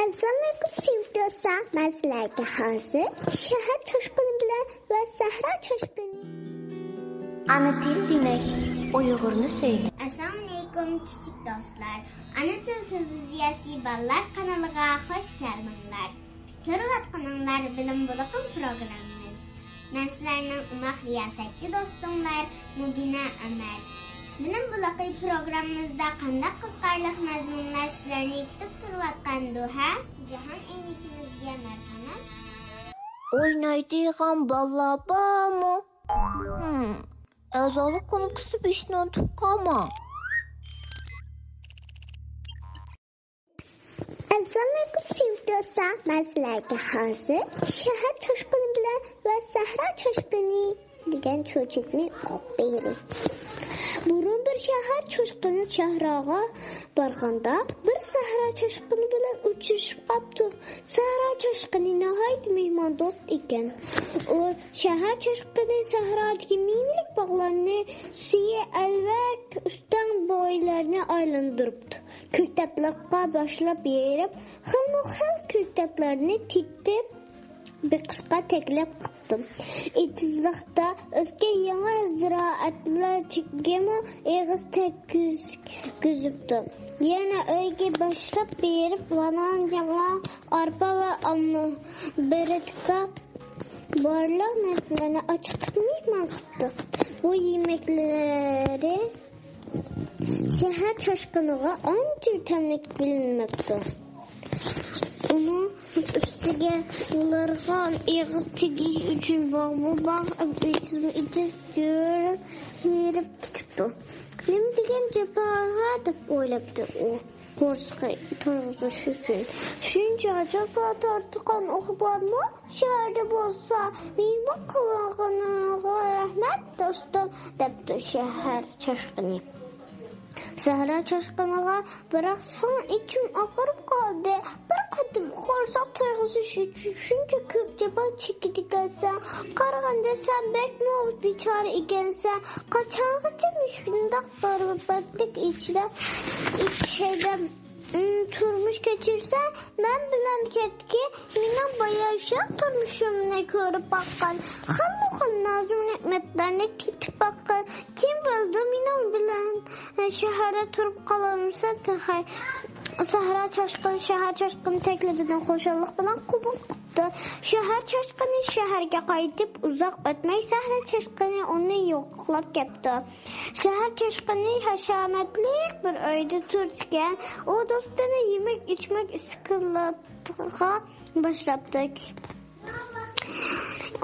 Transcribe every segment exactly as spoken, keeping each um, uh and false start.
ئەسسالامۇئەلەيكۇم، سۆيۈملۈك دوستلار. مەن سىلەرگە ھازىر شەھەر چاشقىنى بىلەن ۋە سەھرا چاشقىنى. ئانا تىل دېمەك، ئۇيغۇرنى سۆيمەك. ئەسسالامۇئەلەيكۇم، كىچىك دوستلار. ئانا تىل تېلېۋىزىيەسى بالىلار قانىلىغا خۇش كەلدىڭلار. كۆرۈۋاتقىنىڭلار بىلىم بۇلىقىم پروگراممىمىز. مەن سىلەرنىڭ ئوماق رىياسەتچى دوستۇڭلار مۇبىنە ئۆمەر. بىلىم بۇلىقى پروگراممىمىزدا قانداق قىزىقارلىق مەزمۇنلار سىلەرنى كۈتۈپ تۇرۇۋاتقاندۇ ھە؟ جاھان ئەينىكىمىزگە مەرھەمەت. ئوينايدىغان بالىلار بارمۇ؟ ھىم، ئەزالىق كۇنۇپكىسىنى بېسىشنى ئۇنتۇپ قالما. ئەسسالامۇئەلەيكۇم، سۆيۈملۈك دوستلار. مەن سىلەرگە ھازىر شەھەر چاشقىنى بىلەن ۋە سەھرا چاشقىنى دېگەن چۆچەكنى ئوقۇپ بېرەي. بۇرۇن بىر شەھەر چاشقىنى سەھراغا بارغاندا، بىر سەھرا چاشقىنى بىلەن ئۇچرىشىپ قاپتۇ. سەھرا چاشقىنى ناھايىتى مېھماندوست ئىكەن. ئۇ شەھەر چاشقىنى سەھرادىكى مېۋىلىك باغلارنى سۈيى ئەلۋەك ئۈستەڭ بويلارنى ئايلاندۇرۇپتۇ. كۆكتاتلىققا باشلاپ بېرىپ، خىلمۇ خىل كۆكتاتلارنى تېتىپ بېقىشقا تەكلىپ قىپتۇ. ئېتىزلىقتا ئۆسكەن يېڭى زىرائەتلەرگىمۇ ئېغىز تەگكۈزۈپتۇ. يەنە ئۆيگە باشلاپ بېرىپ، بانان، ياڭاق، ئارپا ۋە ئالما، بېرىتكا بارلىق نەرسىلەرنى ئاچىقىپ مېھمان قىپتۇ. بۇ يېمەكلىرى شەھەر چاشقىنىغا ئانچە تەملىك بىلىنمەپتۇ. ئۇنىڭ ئۈستىگە ئۇلارغا ئېغىز تېگىش ئۈچۈن باغمۇ باغ، ئېتىزمۇ ئېتىز يۈرۈپ، يۈرۈپ كېتىپتۇ. نېمە دېگەن جاپا دەپ ئويلاپتۇ ئۇ. قورسىقى تويغۇزۇش ئۈچۈن. شۇنچە جاپا تارتقان ئۇ بارمۇ؟ شەھەردە بولسا مېھمان قىلغىنىڭغا رەھمەت، دوستۇم، دەپتۇ شەھەر چاشقىنى. سەھرا چاشقىنىغا، بىراق ساڭا ئىچىم ئاغرىپ قالدى. بىر قېتىم قورساق تويغۇزۇش ئۈچۈن شۇنچە كۆپ جاپا چېكىدىكەنسەن. قارىغاندا سەن بەكمۇ بىچارە ئىكەنسەن. قاچانغىچە مۇشۇنداق بەرباتلىق ئىچىدە، ئىچىدە، ئىم، تۇرمۇش كەچۈرسەڭ، مەن بىلەن كەتكىن، مېنىڭ باياشات تۇرمۇشۇمنى كۆرۈپ باققىن، خىلمۇ خىل نازۇ نېمەتلەرنى تېتىپ باققىن. كىم بىلىدۇ، مېنىڭ بىلەن شەھەردە تۇرۇپ قالالمىسا تېخى. سەھرا چاشقىنى شەھەر چاشقىنى تەكلىپىنى خۇشاللىق بىلەن قوبۇل قىپتۇ. شەھەر چاشقىنى شەھەرگە قايتىپ ئۇزاق ئۆتمەي، سەھرا چاشقىنى ئۇنى يوقلاپ كەپتۇ. شەھەر چاشقىنى ھەشەمەتلىك بىر ئۆيدە تۇرىدىكەن. ئۇ دوستىنى يېمەك-ئىچمەك ئىسكىلاتىغا باشلاپتۇ.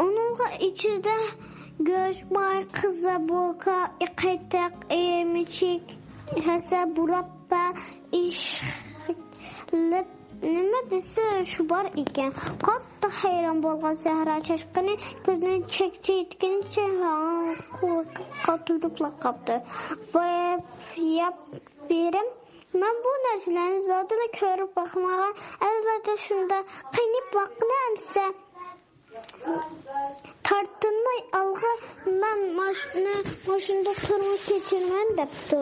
ئۇنىڭغا ئىچىدە گۆش، ماي، قىزىل بۇكا، قېتىق، ئېمىچىك، ھەسەل، مۇراببا، ئىشلىپ، نېمە دېسە شۇ بار ئىكەن. قاتتىق ھەيران بولغان سەھرا چاشقىنى كۆزىنى چەكچەيتكىنىچە قاتۇرۇپلا قاپتۇ. ۋاي، ياپيېرىم، مەن بۇ نەرسىلەرنى زادىلا كۆرۈپ باقمىغان. ئەلۋەتتە شۇنداق، قېنى باققىنە ئەمىسە. تارتىنماي ئالغا، مەن ماشۇنى، مۇشۇنداق تۇرمۇش كەچۈرىمەن، دەپتۇ.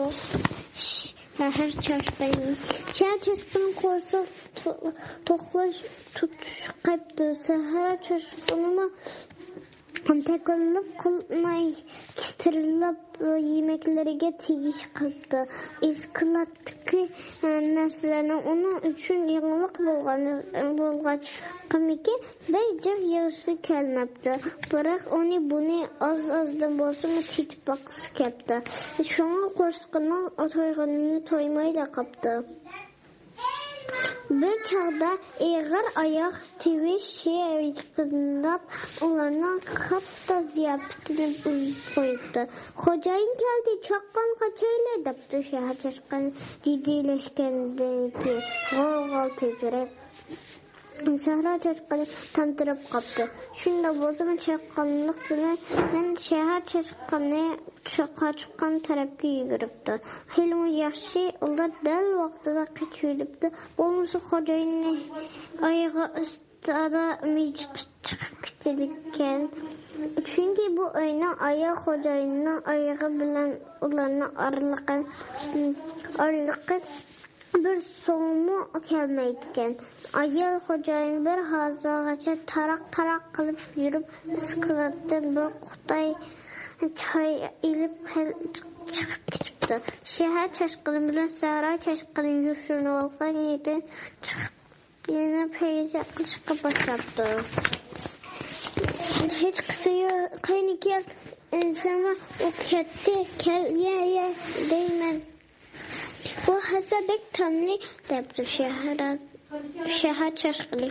شەھەر چاشقىنى. شەھەر چاشقىنى قورساق تو-، توقلاش تۇتۇش قاپتۇ. سەھرا چاشقىنىمۇ تەكەللۇپ قىلماي، كىتىرلاپ يېمەكلىرىگە تېگىش قىپتۇ. ئىسكىلاتتىكى نەرسىلەرنىڭ ئۇنىڭ ئۈچۈن يېڭىلىق بولغان، بولغاچقىمىكىن، بەك جىق يېگۈسى كەلمەپتۇ. بىراق ئۇنى بۇنى ئاز-ئازدىن بولسىمۇ تېتىپ باققۇسى كەپتۇ. شۇڭا قورسىقىنىڭ تويغىنىنى تۇيمايلا قاپتۇ. بىر چاغدا ئېغىر ئاياغ تىۋىشى يېقىنلاپ، ئۇلارنىڭ كاتتا زىياپىتىنى بۇزۇپ قويۇپتۇ. «خوجايىن كەلدى، چاققان قاچايلى!» دەپتۇ شەھەر چاشقىنى جىددىيلەشكەندىن كېيىن غاۋ-غاۋ تىترەپ. سەھرا چاشقىنى تەمتىرەپ قاپتۇ. شۇنداق بولسىمۇ، چاققانلىق بىلەن شەھەر چاشقىنى قاچقان تەرەپكە يۈگۈرۈپتۇ. خېلىمۇ ياخشى، ئۇلار دەل ۋاقتىدا قېچىۋېلىپتۇ. بولمىسا خوجايىننى ئايىغى ئاستىدا مىجىقى چىقىپ كېتىدىكەن. چۈنكى بۇ ئۆينىڭ ئاياغ خوجايىننىڭ ئايىغى بىلەن ئۇلارنىڭ ئارىلىقى، ئارىلىقى بىر سوممۇ كەلمەيدىكەن. ئايال خوجايىن بىر ھازاغىچە تاراق-تاراق قىلىپ يۈرۈپ، ئىسكىلاتتىن بىر قۇتاي چاي ئېلىپ، چىقىپ كېتىپتۇ. شەھەر چاشقىنى بىلەن سەھرا چاشقىنى يوشۇرۇنۇۋالغان يېرىدىن چىقىپ، يەنە پەيزى قىلىشقا باشلاپتۇ. ھېچقىسى يوق. قېنى كەل، ئىنسانلار، ئۇ كەتتى، كەل، يە، يە دەيمەن. بۇ ھەسەل بەك تاملىق، دەپتۇ شەھرا-، شەھەر چاشقىنى.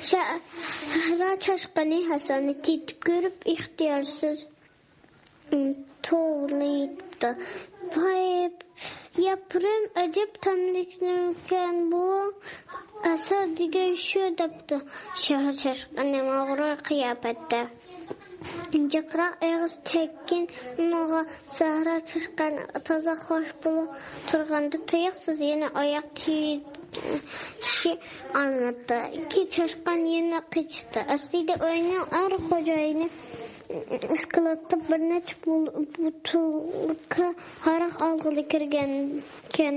شەھرا چاشقىنى ھەسەلنى تېتىپ كۆرۈپ، ئىختىيارسىز توۋلىيىپتۇ. ۋاي، ياپرىم، ئەجەب تاملىقمىكەن بۇ ھەسەل دېگەن شۇ، دەپتۇ شەھەر چاشقىنى مەغرۇر قىياپەتتە. جىقراق ئېغىز تەگكىن ئۇنىڭغا. سەھرا چاشقان تازا خوش بولۇپ تۇرغاندا، تۇيۇقسىز يەنە ئاياق تىترىشى ئاڭلىنىپتۇ. ئىككى چاشقان يەنە قېچىشتى. ئەسلىدە ئۆينىڭ ئەر خوجايىنى ئىسكىلاتتا بىر نەچچە بۇ-، بوتۇلكا ھاراق ئالغىلى كىرگەنكەن.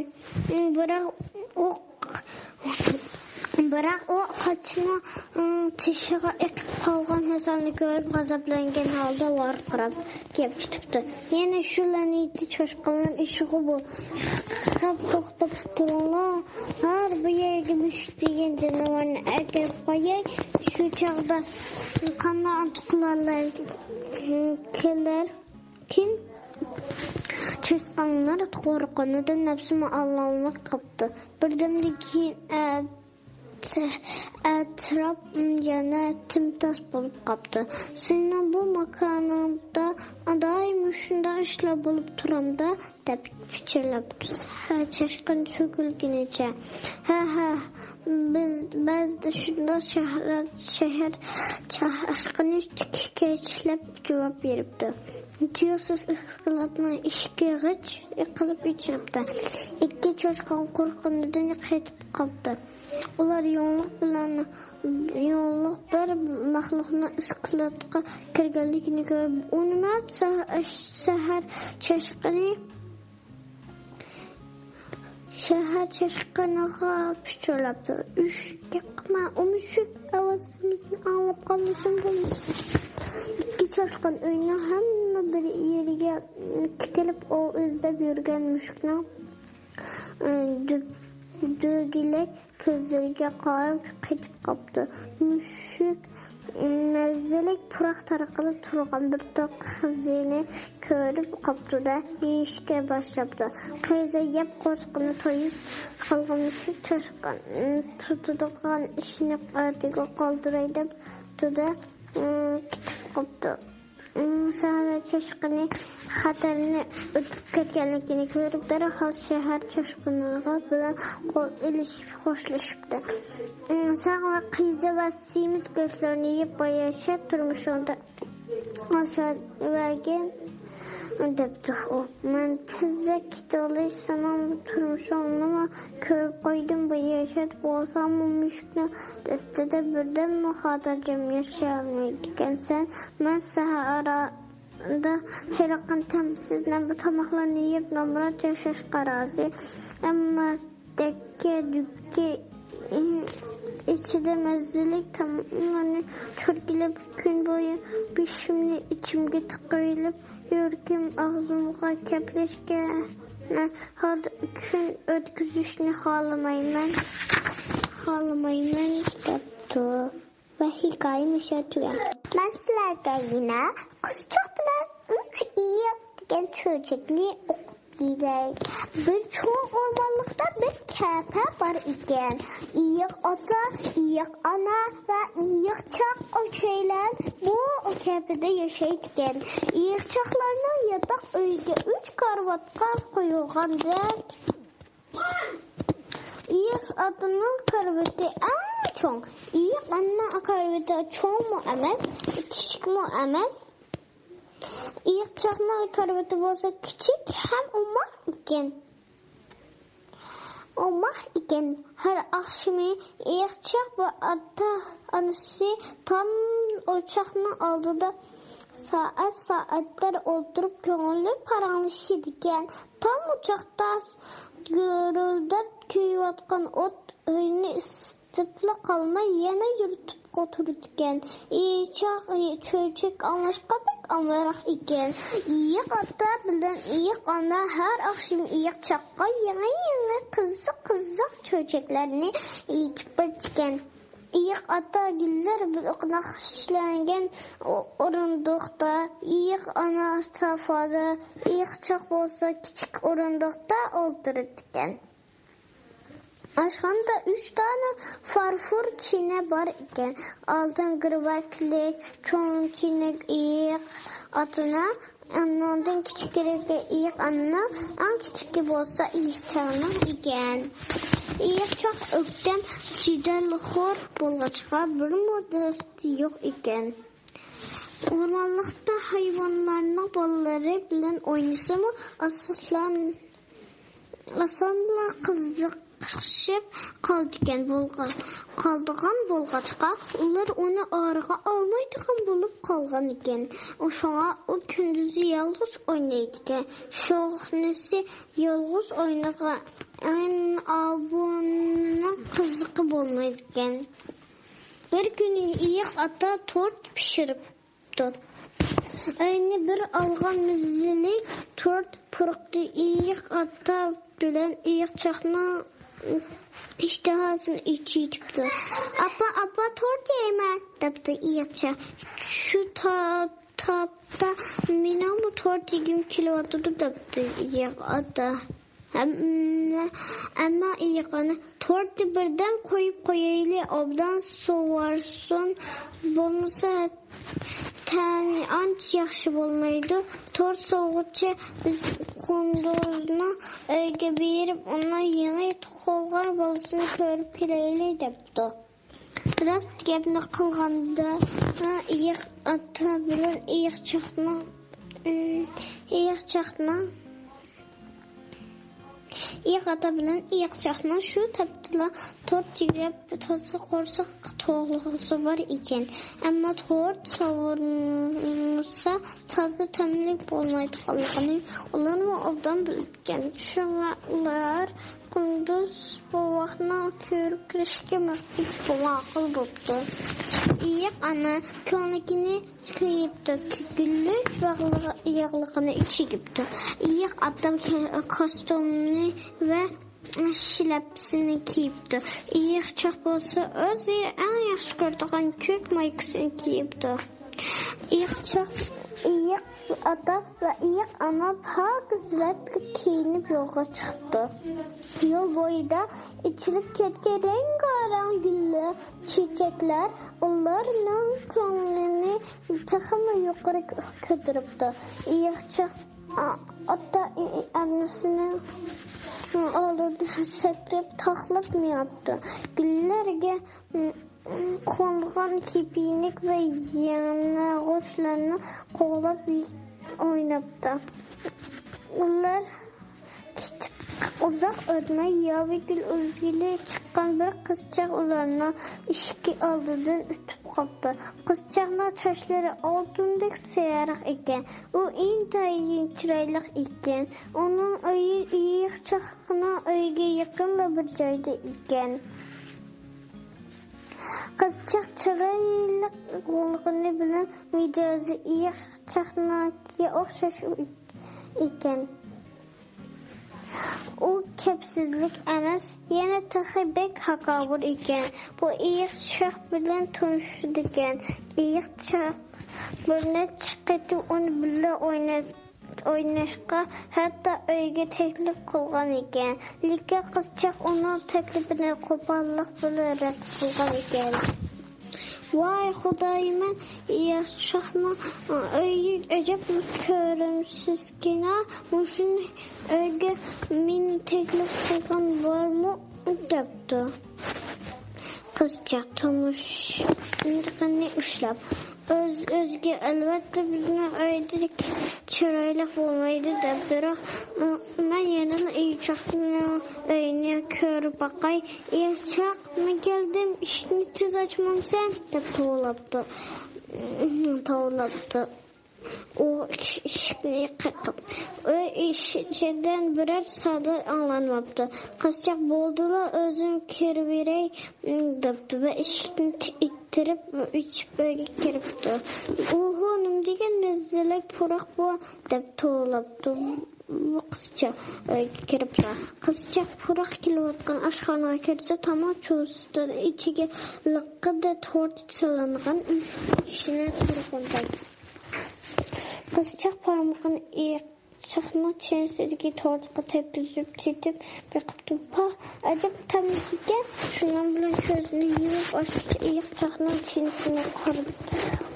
بىراق ئۇ بىراق ئۇ قاچىنىڭ، ئىم، تېشىغا ئېقىپ قالغان ھەسەلنى كۆرۈپ، غەزەپلەنگەن ھالدا ۋارقىراپ كېلىپ كېتىپتۇ. يەنە شۇ لەنىتى چاشقانلار ئىشىغۇ بۇ. خەپ توختاپ تۇرۇڭلار. ھار بۇ يەرگە مۈشۈك دېگەن جانىۋارنى ئەكىرىپ قوياي. شۇ چاغدا قانداق قىلارلار، كېلەر. كېيىن چاشقانلار قورققىنىدىن نەپسىمۇ ئالالماي قاپتۇ. بىردەمدىن كېيىن ئەت-، ئەتراپ يەنە تىمتاس بولۇپ قاپتۇ. سېنىڭ بۇ ماكانىڭدا دائىم مۇشۇنداق ئىشلار بولۇپ تۇرامدا؟ دەپ پىچىرلاپتۇ سەھەر چاشقان سۆكۈلگىنىچە. ھە، ھە، بىز بەزىدە شۇنداق شەھەر، شەھەر چاشقىنى كېچىكلەپ جاۋاب بېرىپتۇ. تۇيۇقسىز ئىسكىلاتنىڭ ئىشىكى غىچ قىلىپ ئېچىلىپتۇ. ئىككى چاشقان قورققىنىدىن قېتىپ قاپتۇ. ئۇلار يوڭلۇق بىلەن، يوڭلۇق بىر مەخلۇقنىڭ ئىسكىلاتقا كىرگەنلىكىنى كۆرۈپ، ئۇ نېمە سەھ-، سەھەر چاشقىنى، شەھەر چاشقىنىغا پىچىرلاپتۇ. ئۈش، گەپ قىلما، ئۇ مۈشۈك ئاۋازىمىزنى ئاڭلاپ قالمىسۇن بولمىسا. ئىككى چاشقان ئۆينىڭ ھەممە بىر يېرىگە تىكىلىپ، ئوۋ ئىزدەپ يۈرگەن مۈشۈكنىڭ، ئى، دۆ-، دۆگىلەك كۆزلىرىگە قاراپ قېتىپ قاپتۇ. مۈشۈك مەززىلىك پۇراق تارقىلىپ تۇرغان بىر توق قىزىنى كۆرۈپ قاپتۇ-دە، يېيىشكە باشلاپتۇ. قىزى يەپ قورسىقىنى تويۇپ قالغان مۈشۈك چاشقان تۇتىدىغان ئىشىنى ئەتىگە قالدۇراي دەپتۇ-دە، كېتىپ قاپتۇ. سەھرا چاشقىنى خەتەرنى ئۆتۈپ كەتكەنلىكىنى كۆرۈپ، دەرھال شەھەر چاشقىنىغا بىلەن قول ئېلىشىپ خوشلىشىپتۇ. ساڭا قىزى ۋە سېمىز گۆشلەرنى يەپ باياشات تۇرمۇشۇڭدا ئاشۇرۇۋەرگىن، دەپتۇ ئۇ. مەن تېزرەك كېتىۋالاي، سېنىڭ تۇرمۇشۇڭنىمۇ كۆرۈپ قويدۇم. باياشات بولساڭمۇ مۈشۈكنىڭ دەستىدە بىردەممۇ خاتىرجەم ياشىيالمايدىكەنسەن. مەن سەھرادا ھېلىقى تەمسىز نەملىك تاماقلارنى يەپ نامرات ياشاشقا رازى. ئەمما دەككە دۈككە ئىچىدە مەززىلىك تاماقلارنى چۈشۈرۈپ كېلىپ، كۈن بويى بېشىمنى ئىچىمگە تىقىۋېلىپ، يۈرىكىم ئاغزىمغا كەپلەشكەن ھالدا كۈن ئۆتكۈزۈشنى خالىمايمەن، خالىمايمەن، دەپتۇ. ۋە ھېكايە مۇشۇ تۈگەپ. مەن سىلەرگە يەنە قىزچاق بىلەن ئۈچ ئېيىق دېگەن چۆچەكنى ئوقۇپ بېرەي. بىر چوڭ ئورمانلىقتا بىر كەپە بار ئىكەن. ئېيىق ئاتا، ئېيىق ئانا ۋە ئېيىق چاق ئۈچەيلەن بۇ كەپىدە ياشايدىكەن. ئېيىق چاقلارنىڭ ياتاق ئۆيىگە ئۈچ كارىۋاتقا قويۇلغاندەك. ئېيىق ئاتىنىڭ كارىۋىتى ئەڭ چوڭ. ئېيىق ئانىنىڭ كارىۋىتى چوڭمۇ ئەمەس، كىچىكمۇ ئەمەس. ئېيىق چاقنىڭ كارىۋىتى بولسا كىچىك ھەم ئوماق ئىكەن. ئوماق ئىكەن. ھەر ئاخشىمى ئېيىق چاق ۋە ئاتا-ئانىسى تام ئوچاقنىڭ ئالدىدا سائەت-سائەتلەر ئولتۇرۇپ كۆڭۈللۈك پاراڭلىشىدىكەن. تام ئوچاقتا گۈرۈلدەپ كۆيۈۋاتقان ئوت ئۆينى ئىسسىتىپلا قالماي، يەنە يورۇتۇپ قوتۇرىدىكەن. ئېيىقچاق چۆچەك ئاڭلاشقا بەك ئامراق ئىكەن. ئېيىق ئاتا بىلەن ئېيىق ئانا ھەر ئاخشىمى ئېيىقچاققا يېڭى-يېڭى قىزىق-قىزىق چۆچەكلەرنى ئېيتىپ بېرىدىكەن. ئېيىق ئاتا گۈللەر بىلەن نەقىشلەنگەن ئورۇندۇقتا، ئېيىق ئانا سافادا، ئېيىقچاق بولسا كىچىك ئورۇندۇقتا ئولتۇرىدىكەن. ئاشخانىدا ئۈچ دانە فارفور چىنە بار ئىكەن. ئالدىن گىرۋەكلىك، چوڭ چىنە ئېيىق ئاتىنىڭ، ئۇنىڭدىن كىچىكرىكى ئېيىق ئانىنىڭ، ئەڭ كىچىكى بولسا ئېيىقچاقنىڭ ئىكەن. ئېيىقچاق ئۆكتەم، جېدەلخور بولغاچقا، بىرمۇ دوستى يوق ئىكەن. ئورمانلىقتا ھايۋانلارنىڭ بالىلىرى بىلەن ئوينىسىمۇ، ئاسان، ئاسانلا قىزىقىشىپ قالىدىكەن بولغان، قالىدىغان بولغاچقا، ئۇلار ئۇنى ئارىغا ئالمايدىغان بولۇپ قالغان ئىكەن. شۇڭا ئۇ كۈندۈزى يالغۇز ئوينايدىكەن. شۇغنىسى يالغۇز ئوينىغان ئابۇنىڭ قىزىقى بولمايدىكەن. بىر كۈنى ئېيىق ئاتا تورت پىشۇرۇپتۇ. ئۆينى بىر ئالغان مەززىلىك تورت پۇرىقى ئېيىق ئاتا بىلەن ئېيىقچاقنىڭ ئىشتىھاسىنى ئېچىۋېتىپتۇ. «ئاپا، ئاپا، تورت يەيمەن» دەپتۇ ئېيىقچاق. «شۇ تا-، تاپتا مېنىڭمۇ تورت يېگۈم كېلىۋاتىدۇ» دەپتۇ ئېيىق ئاتا. ئەمما، ئەمما ئېيىق ئانا: «تورتنى بىردەم قويۇپ قويايلى، ئوبدان سوۋۇرسۇن، بولمىسا تەمى ئانچە ياخشى بولمايدۇ. تورت سوۋۇغۇچە بىز قۇندۇزنىڭ ئۆيىگە بېرىپ، ئۇنىڭ يېڭى تۇغۇلغان بالىسىنى كۆرۈپ كېلەيلى» دەپتۇ. راست گەپنى قىلغاندا، ئېيىق ئاتا بىلەن ئېيىقچاقنىڭ، ئېيىقچاقنىڭ، ئېيىق ئاتا بىلەن ئېيىقچاقنىڭ شۇ تاپتىلا تورت يەپ، تازا قورساق توقلىغۇسى بار ئىكەن. ئەمما تورت سوۋۇرمىسا، تازا تەملىك بولمايدىغانلىقىنى ئۇلارمۇ ئوبدان بىلىدىكەن. شۇڭا ئۇلار قۇندۇز بوۋاقنى كۆرۈپ كېلىشكە مەخپىي ماقۇل بوپتۇ. ئېيىق ئانا كۆڭلىكىنى كۆيۈپتۇ، گۈللۈك باغلىق-، ياغلىقىنى چىگىپتۇ. ئېيىق ئاتا كوستيۇمىنى ۋە شىلەپىسىنى كىيىپتۇ. ئېيىقچاق بولسا ئۆزى ئەڭ ياخشى كۆرىدىغان كۆك مايكىسىنى كىيىپتۇ. ئېيىقچاق، ئېيىق ئاتا ۋە ئېيىق ئانا پاكىز رەتكە كىيىنىپ يولغا چىقىپتۇ. يول بويىدا ئېچىلىپ كەتكەن رەڭگارەڭ گۈللەر، چېچەكلەر ئۇلارنىڭ كۆڭلىنى تېخىمۇ يۇقىرى كۆتۈرۈپتۇ. ئېيىقچاق ئاتا ئانىسىنىڭ ئالدىدا سەكرەپ، تاقلاپ مېڭىپتۇ. گۈللەرگە قونغان كېپىنەك ۋە ياڭاچلارنى قوغلاپ ئويناپتۇ. ئۇلار كېتىپ ئۇزاق ئۆتمەي، ياۋىگۈل ئۈزگىلى چىققان بىر قىزچاق ئۇلارنىڭ ئىشىكى ئالدىدىن ئۆتۈپ قاپتۇ. قىزچاقنىڭ چاچلىرى ئالتۇندەك سېرىق ئىكەن. ئۇ ئىنتايىن چىرايلىق ئىكەن. ئۇنىڭ ئۆيى ئېيىقچاقنىڭ ئۆيىگە يېقىنلا بىر جايدا ئىكەن. قىزچاق چىرايلىق بولغىنى بىلەن مىجەزى ئېيىقچاقنىڭكىگە ئوخشاش ئىكەن. ئۇ كەپسىزلىك ئەمەس، يەنە تېخى بەك ھاكاۋۇر ئىكەن. بۇ ئېيىقچاق بىلەن تونۇشىدىكەن. ئېيىقچاق بىر نەچچە قېتىم ئۇنى بىللە ئويناپ، ئويناشقا ھەتتا ئۆيگە تەكلىپ قىلغان ئىكەن. لېكىن قىزچاق ئۇنىڭ تەكلىپىنى قوپاللىق بىلەن رەت قىلغان ئىكەن. «ۋاي خۇدايىم، ئېيىقچاقنىڭ ئۆيى ئەجەب كۆرۈمسىزكىنا، مۇشۇ ئۆيگە مېنى تەكلىپ قىلغان بارمۇ؟» دەپتۇ قىزچاق تۇمشۇقىنى ئۇشلاپ. ئۆز-ئۆزىگە: «ئەلۋەتتە، بىزنىڭ ئۆيدىكى چىرايلىق بولمايدۇ» دەپ، بىراق مەن يەنىلا ئېيىقچاقنىڭ ئۆيىنى كۆرۈپ باقاي. «ئېيىقچاق، مەن كەلدىم، ئىشىكنى تېز ئاچمامسەن؟» دەپ توۋلاپتۇ. توۋلاپتۇ. ئۇ ئىشىكنى قېقىپ، ئۆي ئىچىدىن بىرەر سادا ئاڭلانماپتۇ. قىزچاق: «بولدىلا، ئۆزۈم كىرىۋېرەي» دەپتۇ ۋە ئىشىكنى ئىتتىرىپ ئېچىپ ئۆيگە كىرىپتۇ. «ئوھو، نېمە دېگەن لەززەتلىك پۇراق بۇ!» دەپ توۋلاپتۇ. بۇ قىزچاق ئۆيگە كىرىپلا، قىزچاق پۇراق كېلىۋاتقان ئاشخانىغا كىرسە، تاماق چوزىسىدىن ئىچىگە لىققىدە تورت سېلىنغان ئۈچ كىشىنى تۇرغۇزدى. قىزچاق پارمىقىنى ئېيىقچاقنىڭ چىنىسىدىكى تورتقا تەگكۈزۈپ تېتىپ بېقىپتۇ. پاھ، ئەجەب تەملىككەن! شۇنىڭ بىلەن كۆزىنى يۇمۇپ ئاچقۇچە ئېيىقچاقنىڭ چىنىسىنى قار-،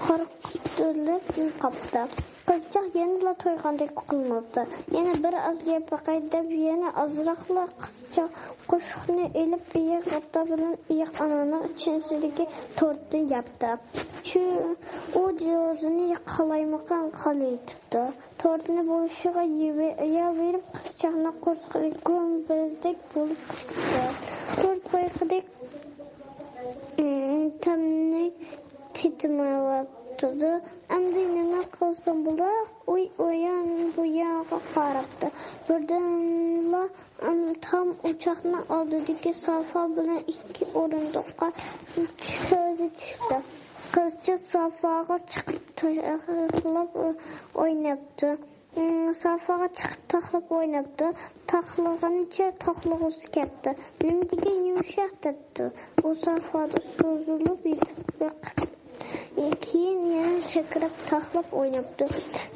قارقىرىتىپ قاپتۇ. قىزچاق يەنىلا تويغاندەك ئۇخلىماپتۇ. يەنە بىر ئاز يەپ باقاي دەپ، يەنە ئازراقلا قىزچاق قوشۇقنى ئېلىپ، ئېيىق ئاتا بىلەن ئېيىق ئانىنىڭ چىنىسىدىكى تورتنى يەپتۇ. شۇ، ئۇ جوزىنى قالايمىقان قىلىۋېتىپتۇ. تورتنى بولۇشىغا يېۋە-، يەۋېرىپ، قىزچاقنىڭ قورسىقى گۈمبەزدەك بولۇپ كېتىپتۇ. تورت بايىقىدەك، ئىم، تەمنى تېتىمايۋاتىدۇ. ئەمدى نېمە قىلسام بولار؟ ئۇ ئۇيان بۇ يانغا قاراپتۇ. بىردىنلا، ئىم، تام ئوچاقنىڭ ئالدىدىكى سافا بىلەن ئىككى ئورۇندۇققا كۆزى چۈشتى. قىزچاق سافاغا چىقىپ تاقلاپ ئويناپتۇ. سافاغا چىقىپ تاقلاپ ئويناپتۇ. تاقلىغىنىچە تاقلىغۇسى كەپتۇ. «نېمە دېگەن يۇمشاق!» دەپتۇ. ئۇ سافادا سوزۇلۇپ يېتىپ بېقىپ، كېيىن يەنە سەكرەپ تاقلاپ ئويناپتۇ.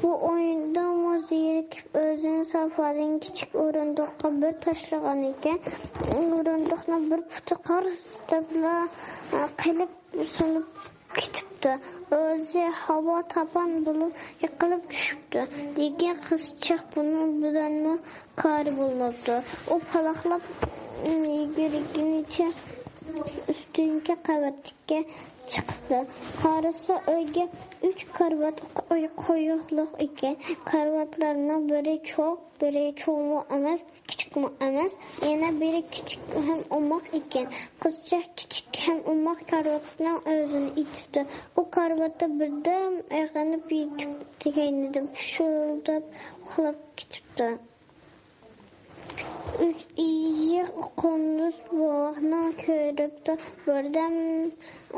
بۇ ئويۇندىنمۇ زېرىكىپ، ئۆزىنى سافادىن كىچىك ئورۇندۇققا بىر تاشلىغان ئىكەن. ئورۇندۇقنىڭ بىر پۇتى قارس دەپلا قېلىپ سۇنۇپ كېتىپتۇ. ئۆزى ھاۋا تاپان بولۇپ يىقىلىپ چۈشۈپتۇ. لېكىن قىزچاق بۇنىڭ بىلەنمۇ كارى بولماپتۇ. ئۇ پالاقلاپ يۈگۈرگىنىچە ئۈستۈنكى قەۋەتكە چىقتى. قارىسا، ئۆيگە ئۈچ كارىۋات قوي-، قويۇقلۇق ئىكەن. كارىۋاتلارنىڭ بىرى چوڭ، بىرى چوڭمۇ ئەمەس، كىچىكمۇ ئەمەس، يەنە بىرى كىچىك ھەم ئوماق ئىكەن. قىزچاق كىچىك ھەم ئوماق كارىۋاتنىڭ ئۆزىنى ئېتىپتۇ. ئۇ كارىۋاتتا بىردەم ئېغىنىپ يېتىپ، كەينىدىن پۇشۇلداپ ئۇخلاپ كېتىپتۇ. ئۈچ ئېيىق قۇندۇز بوۋاقنى كۆرۈپتۇ. بىردەم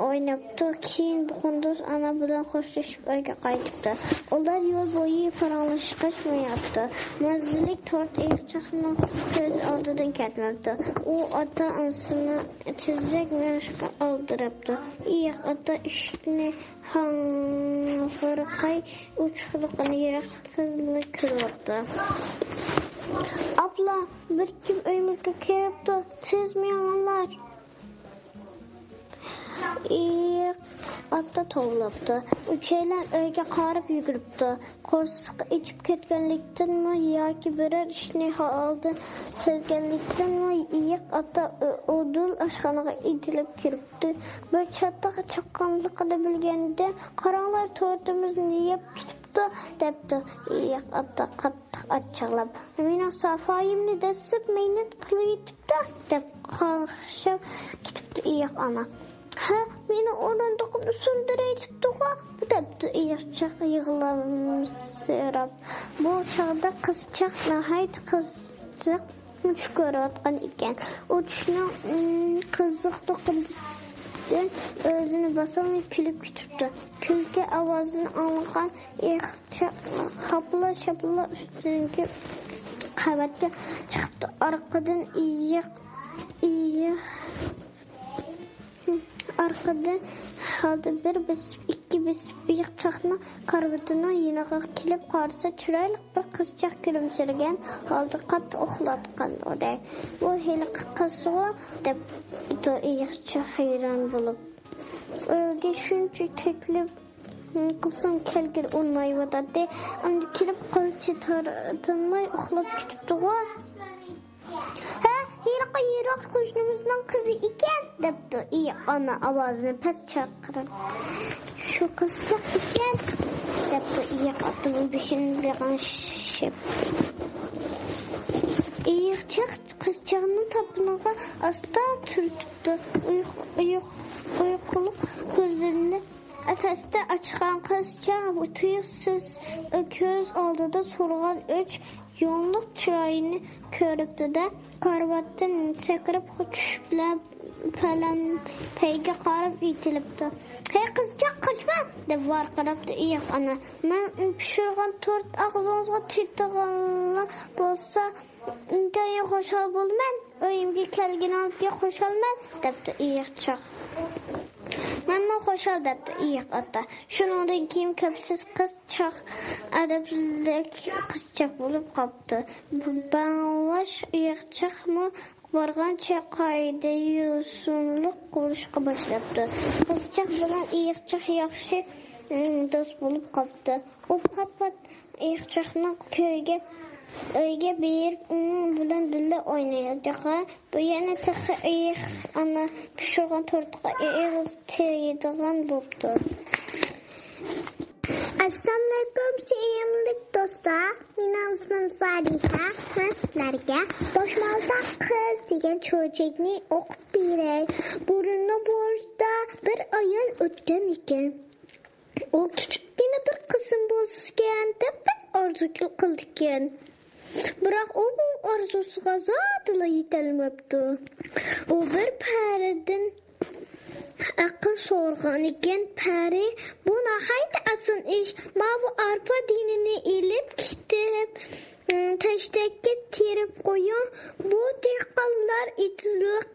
ئويناپتۇ. كېيىن قۇندۇز ئانا بىلەن خوشلىشىپ ئۆيگە قايتىپتۇ. ئۇلار يول بويى پاراڭلاشقاچ مېڭىپتۇ. مەززىلىك تورت ئېيىقچاقنىڭ كۆز ئالدىدىن كەتمەپتۇ. ئۇ ئاتا-ئانىسىنى تېزرەك مېڭىشقا ئالدىراپتۇ. ئېيىق ئاتا ئىشىكنى ھاڭغىرقاي ئوچۇقلۇقىنى يىراقتىنلا كۆرۈۋاپتۇ. «ئاپلا، بىر كىم ئۆيىمىزگە كىرىپتۇ، تېز مېڭىڭلار!» ئېيىق ئاتا توۋلاپتۇ. ئۈچەيلەن ئۆيگە قاراپ يۈگۈرۈپتۇ. قورسىقى ئېچىپ كەتكەنلىكتىنمۇ ياكى بىرەر ئىشنى ھالدىن سەزگەنلىكتىنمۇ ئېيىق ئاتا ئۇدۇل ئاشخانىغا ئېتىلىپ كىرىپتۇ. بىر چاتاق چاققانلىقىنى بىلگەندە، «قاراڭلار، تورتىمىزنى يەپ كېتىپتۇ» دەپتۇ ئېيىق ئاتا قاتتىق ئاچچىقلاپ. «مېنىڭ سافايىمنى دەسسەپ مەينەت قىلىۋېتىپتۇ» دەپ قاقشاپ كېتىپتۇ ئېيىق ئانا. «ھە، مېنىڭ ئورۇندۇقۇمنى سۇندۇرۇۋېتىپتىغۇ» دەپتۇ ئېيىقچاق يىغلامسىراپ. بۇ چاغدا قىزچاق ناھايىتى قىزىق چۈش كۆرۈۋاتقان ئىكەن. ئۇ چۈشنىڭ، ئىم، قىزىقلىقىدىن ئۆزىنى باسالماي كۈلۈپ كېتىپتۇ. كۈلكە ئاۋازىنى ئاڭلىغان ئېيىقچاق خاپلا-شاپلا ئۈستۈنكى قەۋەتكە چىقىپتۇ. ئارقىدىن ئېيىق، ئېيىق، ئارقىدىن ھالدا بىر بېسىپ، ئىككى بېسىپ، ئېيىقچاقنىڭ كارىۋىتىنىڭ يېنىغا كېلىپ قارىسا، چىرايلىق بىر قىزچاق كۈلۈمسىرىگەن ھالدا قاتتىق ئۇخلاۋاتقان ئوخشايدۇ. «بۇ ھېلىقى قىزغۇ» دەپتۇ ئېيىقچاق ھەيران بولۇپ. «ئۆيگە شۇنچە تەكلىپ قىلسام كەلگىلى ئۇنىمايۋاتاتتى. ئەمدى كېلىپ قىلچە تارتىنماي ئۇخلاپ كېتىپتىغۇ.» «ھە، ھېلىقى يىراق قوشنىمىزنىڭ قىزى ئىكەن» دەپتۇ ئېيىق ئانا ئاۋازىنى پەس چىقىرىپ. «شۇ قىزچاق ئىكەن» دەپتۇ ئېيىق ئاتىنىڭ بېشىنى لىغىڭشىپ. ئېيىقچاق قىزچاقنىڭ تاپىنىغا ئاستا تۈرتۈپتۇ. ئۇيقۇ-، ئۇيقۇ-، ئۇيقۇلۇق كۆزلىرىنى ئەتەستە ئاچقان قىزچاق تۇيۇقسىز كۆز ئالدىدا تۇرغان ئۈچ يۇڭلۇق چىراينى كۆرۈپتۇ-دە، كارىۋاتتىن سەكرەپ چۈشۈپلا پەلەمپەيگە قاراپ ئېتىلىپتۇ. «ھەي، قىزچاق، قاچما!» دەپ ۋارقىراپتۇ ئېيىق ئانا. «مەن پىشۇرغان تورت ئاغزىڭىزغا تېگىدىغانلا بولسا، ئىنتايىن خۇشال بولىمەن، ئۆيۈمگە كەلگىنىڭىزگە خۇشالمەن» دەپتۇ ئېيىقچاق. «مەنمۇ خۇشال» دەپتۇ ئېيىق ئاتا. شۇنىڭدىن كېيىن كەپسىز قىزچاق ئەدەپلىك قىزچاق بولۇپ قاپتۇ. باڭلاش ئېيىقچاقمۇ بارغانچە قائىدە يوسۇنلۇق بولۇشقا باشلاپتۇ. قىزچاق بىلەن ئېيىقچاق ياخشى، ئىم، دوست بولۇپ قاپتۇ. ئۇ پات-پات ئېيىقچاقنىڭ كۆيگە، ئۆيىگە بېرىپ، ئۇنىڭ بىلەن بىللە ئوينايدىغان، بۇ يەنە تېخى ئېيىق ئانا پىشۇرغان تورتقا ئېغىز تېگىدىغان بوپتۇ. ئەسسالامۇئەلەيكۇم، سۆيۈملۈك دوستلار. مېنىڭ ئىسمىم سالىھە. مەن سىلەرگە باشمالتاق قىز دېگەن چۆچەكنى ئوقۇپ بېرەي. بۇرۇنلا بۇ يەردە بىر ئايال ئۆتكەن ئىكەن. ئۇ كىچىككىنە بىر قىزىم بولسىكەن دەپ بەك ئارزۇ قىلىدىكەن. بىراق ئۇ بۇ ئارزۇسىغا زادىلا يېتەلمەپتۇ. ئۇ بىر پەرىدىن ئەقىل سورىغان ئىكەن. پەرى: «بۇ ناھايىتى ئاسان ئىش. ماۋۇ ئارپا دېنىنى ئېلىپ كېتىپ، تەشتەككە تېرىپ قويۇڭ. بۇ دېھقانلار ئېتىزلىق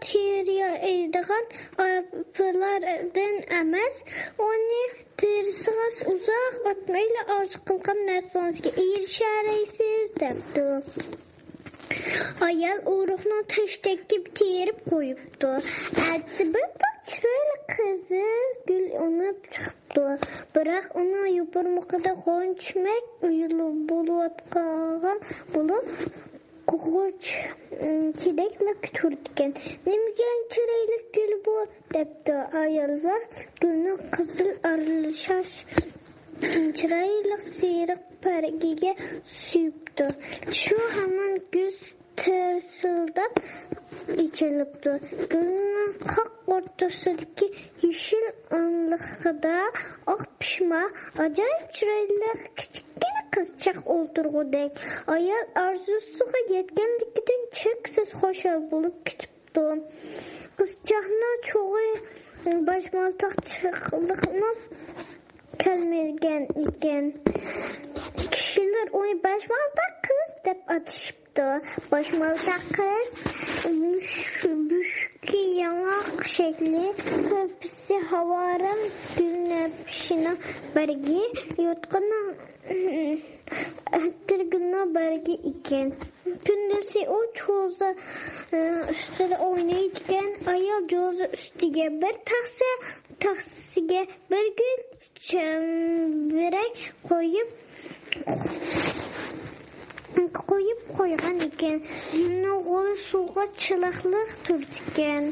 تېرىيدىغان ئارپىلاردىن ئەمەس. ئۇنى تېرىسىڭىز، ئۇزاق ئۆتمەيلا ئارزۇ قىلغان نەرسىڭىزگە ئېرىشەلەيسىز» دەپتۇ. ئايال ئۇرۇقنى تەشتەككە تېرىپ قويۇپتۇ. ئەتىسى بىر تال چىرايلىق قىزىل گۈل ئۈنۈپ چىقىپتۇ. بىراق ئۇنىڭ يوپۇرمىقىدا غۇنچە چېچەك ئويۇلۇپ بولۇۋاتقان بولۇپ، غۇنچە، ئىم، چېچەكلەر تۇرىدىكەن. «نېمىگەن چىرايلىق گۈل بۇ؟» دەپتۇ. ئاياللار گۈلنىڭ قىزىل ئارىلىشاش، ئىم، چىرايلىق سېرىق بەرگىگە سۆيۈپتۇ. شۇ ھامان گۈل تىرسىلداپ ئېچىلىپتۇ. گۈلنىڭ قاق ئوتتۇرىسىدىكى يېشىل ئارىلىقىدا ئاق پىشما، ئاجايىپ چىرايلىق كىچىككىنە قىزچاق ئولتۇرغۇدەك. ئايال ئارزۇسىغا يەتكەنلىكىدىن چەكسىز خۇشال بولۇپ كېتىپتۇ. قىزچاقنىڭ چوغى باشمالتاقچىلىقنىڭ كەلمىگەن ئىكەن. كىشىلەر ئۇنى باشمالتاق قىز دەپ ئاتىشىپتۇ. باشمالتاق قىز مۈش-، مۈشۈكى ياڭاق شەكلى، كۆرپىسى ھاۋارىم، گۈل نەپىشىنىڭ بەرگى، يوتقىنىڭ ئەتىرگۈلنىڭ بەرگى ئىكەن. كۈندۈزى ئۇ چوزا، ئى، ئۈستىدە ئوينايدىكەن. ئايال چوزا ئۈستىگە بىر تەخسە، تەخسىگە بىر گۈل چەمبىرەك قويۇپ، قويۇپ قويغان ئىكەن. گۈلنىڭ غولى سۇغا چىلىقلىق تۇرىدىكەن.